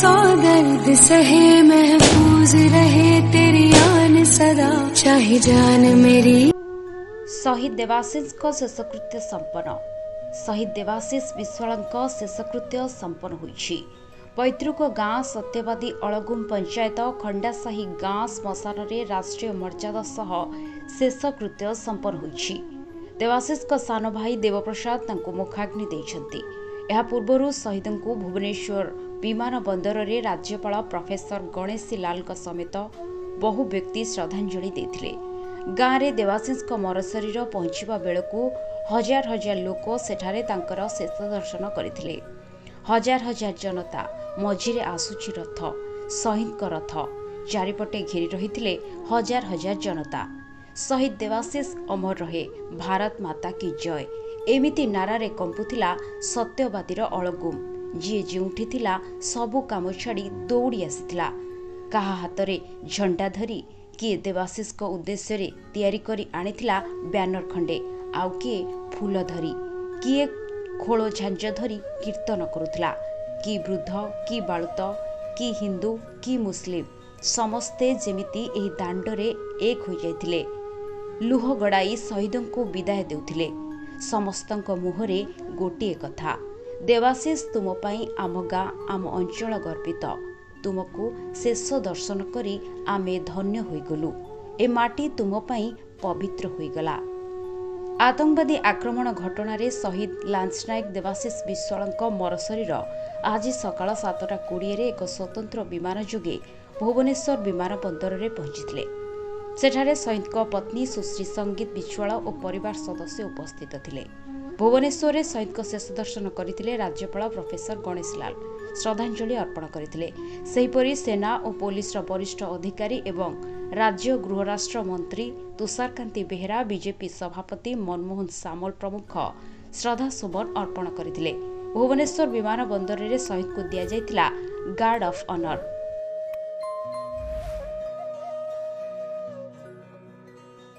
सौ दर्द सहे, महफूज रहे तेरी आन सदा, चाहे जान मेरी। ଶହୀଦ ଦେବାଶିଷଙ୍କ ଶେଷକୃତ୍ୟ ସମ୍ପନ୍ନ। ଶହୀଦ ଦେବାଶିଷ ବିଶ୍ୱାଳଙ୍କ ଶେଷକୃତ୍ୟ ସମ୍ପନ୍ନ ହୋଇଛି। ପୈତୃକ ଗାଁ ସତ୍ୟବାଦୀ ଅଳଗୁମ ପଞ୍ଚାୟତ ଖଣ୍ଡାସାହି ଗାଁ ଶ୍ମଶାନରେ ରାଷ୍ଟ୍ରୀୟ ମର୍ଯ୍ୟାଦା ସହ ଶେଷକୃତ୍ୟ ସମ୍ପନ୍ନ ହୋଇଛି। ଦେବାଶିଷଙ୍କ ସାନ ଭାଇ ଦେବପ୍ରସାଦ ତାଙ୍କୁ ମୁଖାଗ୍ନି ଦେଇଛନ୍ତି। ଏହା ପୂର୍ବରୁ ଶହୀଦଙ୍କୁ ଭୁବନେଶ୍ୱର ବିମାନ ବନ୍ଦରରେ ରାଜ୍ୟପାଳ ପ୍ରଫେସର ଗଣେଶୀ ଲାଲଙ୍କ ସମେତ ବହୁ ବ୍ୟକ୍ତି ଶ୍ରଦ୍ଧାଞ୍ଜଳି ଦେଇଥିଲେ। ଗାଁରେ ଦେବାଶିଷଙ୍କ ମରଶରୀର ପହଞ୍ଚିବା ବେଳକୁ ହଜାର ହଜାର ଲୋକ ସେଠାରେ ତାଙ୍କର ଶେଷ ଦର୍ଶନ କରିଥିଲେ। ହଜାର ହଜାର ଜନତା ମଝିରେ ଆସୁଛି ରଥ, ଶହୀଦଙ୍କ ରଥ। ଚାରିପଟେ ଘେରି ରହିଥିଲେ ହଜାର ହଜାର ଜନତା। ଶହୀଦ ଦେବାଶିଷ ଅମର ରହେ, ଭାରତ ମାତା କି ଜୟ, ଏମିତି ନାରାରେ କମ୍ପୁଥିଲା ସତ୍ୟବାଦୀର ଅଳଗୁମ। ଯିଏ ଯେଉଁଠି ଥିଲା ସବୁ କାମ ଛାଡ଼ି ଦୌଡ଼ି ଆସିଥିଲା। କାହା ହାତରେ ଝଣ୍ଡା ଧରି, କିଏ ଦେବାଶିଷଙ୍କ ଉଦ୍ଦେଶ୍ୟରେ ତିଆରି କରି ଆଣିଥିଲା ବ୍ୟାନର ଖଣ୍ଡେ, ଆଉ କିଏ ଫୁଲ ଧରି, କିଏ ଖୋଳ ଝାଞ୍ଜ ଧରି କୀର୍ତ୍ତନ କରୁଥିଲା। କି ବୃଦ୍ଧ କି ବାଳୁତ, କି ହିନ୍ଦୁ କି ମୁସଲିମ, ସମସ୍ତେ ଯେମିତି ଏହି ଦାଣ୍ଡରେ ଏକ ହୋଇଯାଇଥିଲେ। ଲୁହ ଗଡ଼ାଇ ଶହୀଦଙ୍କୁ ବିଦାୟ ଦେଉଥିଲେ। ସମସ୍ତଙ୍କ ମୁହଁରେ ଗୋଟିଏ କଥା, ଦେବାଶିଷ ତୁମ ପାଇଁ ଆମ ଗାଁ, ଆମ ଅଞ୍ଚଳ ଗର୍ବିତ। ତୁମକୁ ଶେଷ ଦର୍ଶନ କରି ଆମେ ଧନ୍ୟ ହୋଇଗଲୁ। ଏ ମାଟି ତୁମ ପାଇଁ ପବିତ୍ର ହୋଇଗଲା। ଆତଙ୍କବାଦୀ ଆକ୍ରମଣ ଘଟଣାରେ ଶହୀଦ ଲାନ୍ସନାୟକ ଦେବାଶିଷ ବିଶ୍ୱାଳଙ୍କ ମରଶରୀର ଆଜି ସକାଳ 7:20ରେ ଏକ ସ୍ୱତନ୍ତ୍ର ବିମାନ ଯୋଗେ ଭୁବନେଶ୍ୱର ବିମାନ ବନ୍ଦରରେ ପହଞ୍ଚିଥିଲେ। ସେଠାରେ ଶହୀଦଙ୍କ ପତ୍ନୀ ସୁଶ୍ରୀ ସଙ୍ଗୀତ ବିଶ୍ୱାଳ ଓ ପରିବାର ସଦସ୍ୟ ଉପସ୍ଥିତ ଥିଲେ। ଭୁବନେଶ୍ୱରରେ ଶହୀଦଙ୍କ ଶେଷ ଦର୍ଶନ କରିଥିଲେ ରାଜ୍ୟପାଳ ପ୍ରଫେସର ଗଣେଶ ଲାଲ, ଶ୍ରଦ୍ଧାଞ୍ଜଳି ଅର୍ପଣ କରିଥିଲେ। ସେହିପରି ସେନା ଓ ପୋଲିସର ବରିଷ୍ଠ ଅଧିକାରୀ ଏବଂ ରାଜ୍ୟ ଗୃହରାଷ୍ଟ୍ର ମନ୍ତ୍ରୀ ତୁଷାରକାନ୍ତି ବେହେରା, ବିଜେପି ସଭାପତି ମନମୋହନ ସାମଲ ପ୍ରମୁଖ ଶ୍ରଦ୍ଧାସୁମନ ଅର୍ପଣ କରିଥିଲେ। ଭୁବନେଶ୍ୱର ବିମାନ ବନ୍ଦରରେ ଶହୀଦଙ୍କୁ ଦିଆଯାଇଥିଲା ଗାର୍ଡ ଅଫ୍ ଅନର।